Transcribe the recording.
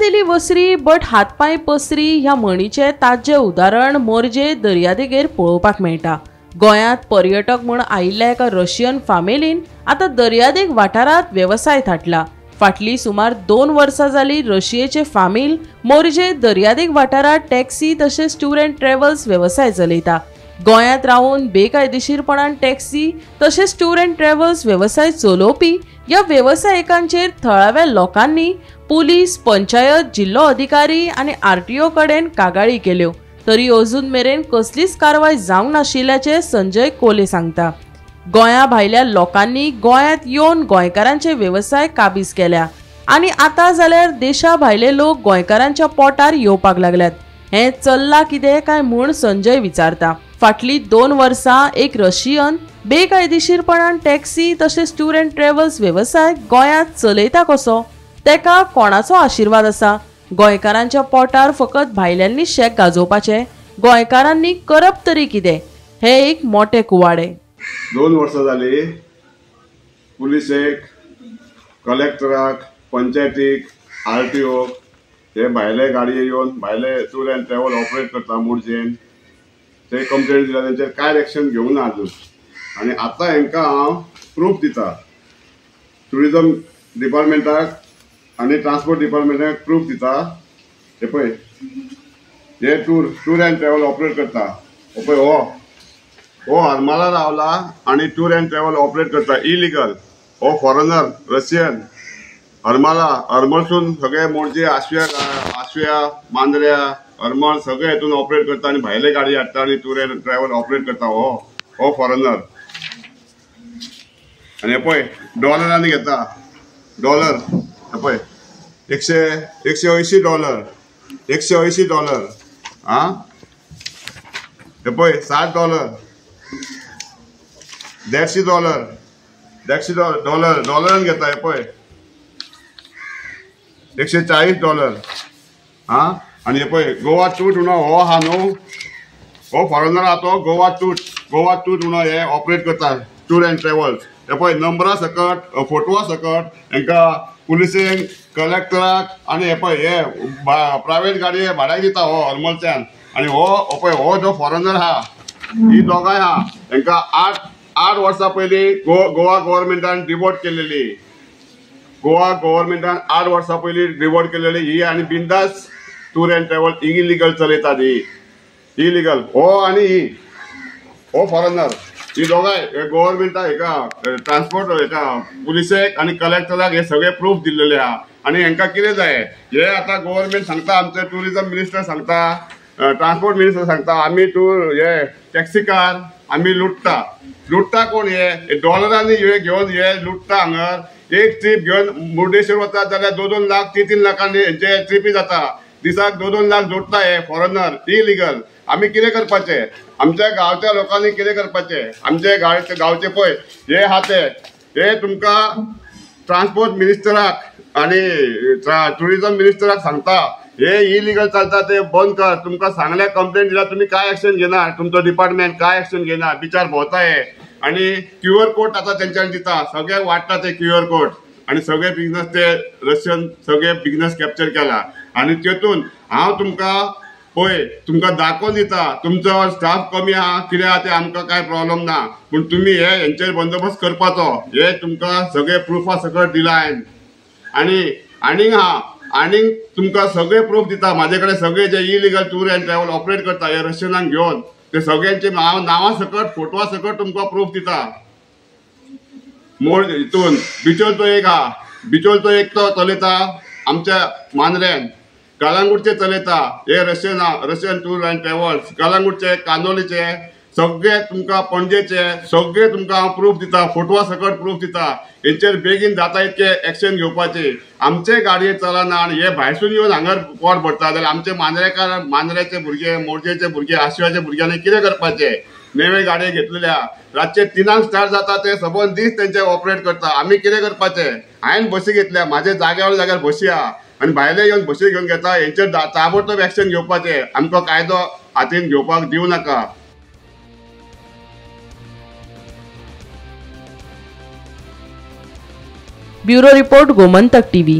दिली वसरी बट हातपांय पसरी ह्या म्हणीचें ताज्जें उदाहरण मोरजे दर्यादेगेर पळोवपाक मेळटा. गोंयांत पर्यटक म्हूण आयिल्ल्या एका रशियन फामिलीन आतां दर्यादेग वाठारांत वेवसाय थाटला. फाटलीं सुमार 2 वर्सां जाली रशियेचे फामील मोरजे दर्यादेग वाठारांत टॅक्सी तशेंच टूर अँड ट्रॅव्हल्स वेवसाय चलयता. गोंयांत रावन बेकायदेशीरपणान टॅक्सी तशेंच टूर अँड ट्रॅव्हल्स वेवसाय चलोवपी ह्या वेवसायिकांचेर थळाव्या लोकांनी पुलीस, पंचायत, जिल्लो अधिकारी आनी आरटीओ कडेन कागाळी केल्यो तरी अजून मेरेन कसलीच कारवाय जावंक नाशिल्ल्याचें संजय कोले सांगता. गोंया भायल्या लोकांनी गोंयांत येवन गोंयकारांचे वेवसाय काबीज केल्या आनी आतां जाल्यार देशा भायले लोक गोंयकारांच्या पोटार येवपाक लागल्यात. हें चल्लां कितें काय म्हूण संजय विचारता. फाटलीं 2 वर्सां एक रशियन बेकायदेशीरपणान टॅक्सी तशेंच टूर अँड ट्रॅव्हल्स वेवसाय गोंयांत चलयता कसो, तेका कोणाचो आशिर्वाद आसा? गोंयकारांच्या पोटार फकत भायल्यांनी शेक गाजोवपाचें, गोंयकारांनी करप तरी कितें? हें एक मोटें कुवाडें. 2 वर्सां जाली पुलिसेक, कलेक्टराक, पंचायतीक, आरटीओक हे भायले गाडये येवन भायले टूर अँड ट्रॅव्हल ऑपरेट करता मोरजेन, ते कंप्लेन दिल्या, तेंचेर कांय एक्शन घेवंक ना अजून. आनी आतां हेंकां हांव प्रूफ दिता, ट्युरिजम डिपार्टमेंटाक आनी ट्रान्सपोर्ट डिपार्टमेंटाक प्रूफ दिता. हे पळय, हे टूर अँड ट्रॅव्हल ऑपरेट करता. हो पळय, हो हरमला रावला आनी टूर अँड ट्रॅव्हल ऑपरेट करता इलिगल. हो फॉरेनर रशियन, हरमला, हरमलसून सगळे मोरजे, आशव्या, मांद्र्या, हरमल सगळे हितून ऑपरेट करता आनी भायले गाडी हाडटा आनी टूर अँड ट्रॅव्हल ऑपरेट करता. हो फॉरेनर. आनी हे पळय डॉलरांनी घेता, डॉलर हे पळय $180, $180. आं, हे पळय $60, $150, $150 डॉलरान घेता. हे पळय $140. आं, आनी हे पळय गोवा टूर म्हणून हो आहा न्हू, हो फॉरेनर आहा तो गोवा टूर म्हणून हे ऑपरेट करता टूर अँड ट्रॅव्हल्स. हे पळय नंबरा सकट, फोटवा सकट हेंकां पुलिसेंक, कलेक्टराक आनी हे पळय हे प्रायवेट गाडी भाड्याक दिता हो हरमलच्यान. आनी हो पळय हो जो फॉरेनर आहा, ही दोगांय आहा, हेंकां 8 वर्सां पयलीं गोवा गव्हर्मेंटान डिवोट केलेली. गोवा गव्हर्मेंटान 8 वर्सां पयलीं डिवोट केलेली ही आनी बिंदास टूर अँड ट्रॅव्हल इलिगल चलयतात ही इलिगल. हो आनी ही हो फॉरेनर, ही दोगांय गव्हर्मेंटाक हेका ट्रान्सपोर्ट हेका पुलिसेक आनी कलेक्टराक हे सगळे प्रूफ दिल्लेले आहा. आनी हेंकां कितें जाय, हे आतां गव्हर्मेंट सांगता, आमचे ट्युरिजम मिनिस्टर सांगता, ट्रान्सपोर्ट मिनिस्टर सांगता, आमी टूर हे टॅक्सीकार आमी लुट्टा. लुट्टा कोण? हे डॉलरांनी हे घेवन हे लुट्टा. हांगर एक ट्रीप घेवन मुर्डेश्वर वता जाल्यार 2-2 लाख, 3-3 लाखांनी हेंचे ट्रिपी जाता. दिसाक 2-2 लाख जोडटा हे फॉरेनर इलिगल. आमी कितें करपाचें? आमच्या गांवच्या लोकांनी कितें करपाचें? आमचे गांवचे पळय हे आहा ते, हे तुमकां ट्रान्सपोर्ट मिनिस्टराक आनी ट्युरिजम मिनिस्टराक सांगता, हे इलिगल चलता ते बंद कर. तुमकां सांगल्या, कंप्लेन दिल्या, तुमी कांय एक्शन घेना, तुमचो डिपार्टमेंट कांय एक्शन घेना, बिचार भोंवता हे. आनी क्यू आर कोड आतां तेंच्यांनी दिता, सगळ्यांक वांट्टा ते क्यू आर कोड आनी सगळे बिजनस ते रशियन सगळे बिजनस कॅप्चर केला. आनी तेतून हांव तुमकां पळय तुमकां दाखोवन दिता, तुमचो स्टाफ कमी आहा कितें आहा तें आमकां कांय प्रॉब्लम ना, पूण तुमी हे हेंचेर बंदोबस्त करपाचो. हे तुमकां सगळे प्रुफा सकट दिला हांवें. आनी आनीक आहा, आनीक तुमकां सगळे प्रूफ दिता म्हाजे कडेन, सगळे जे illegal tour and travel operate करता हे रशियनांक घेवन, ते सगळ्यांचे हांव नांवां सकट, फोटवा सकट तुमकां प्रूफ दिता. मोड हितून बिचोलचो एक आहा, बिचोलचो एक तो चलयता आमच्या मांद्र्यान, कलांगूटचे चलयता हे रशियन आहा, रशियन टूर अँड ट्रॅव्हल्स कलांगूटचे, कांदोलीचे, सगळे तुमकां पणजेचे सगळे तुमकां हांव प्रूफ दिता, फोटवा सकट प्रूफ दिता. हेंचेर बेगीन जाता इतके एक्शन घेवपाचे. आमचे गाडये चलना आनी हे भायरसून येवन हांगर पोट भरता जाल्यार आमचे मांद्रेकार, मांद्र्याचे भुरगे, मोरजेचे भुरगे, आशिवाचे भुरग्यांनी कितें करपाचें? नवे गाडये घेतलेल्या रातचे 3 स्टार्ट जाता ते सबंद दीस तेंचे ऑपरेट करता. आमी कितें करपाचें? हांवें बसी घेतल्या, म्हाजे जाग्यार जाग्यार बसी आहा आनी भायले येवन बसी घेवन घेता. हेंचेर ताबडतोब एक्शन घेवपाचें. आमकां कायदो हातीन घेवपाक दिवं नाका. Bureau report, Gomantak TV.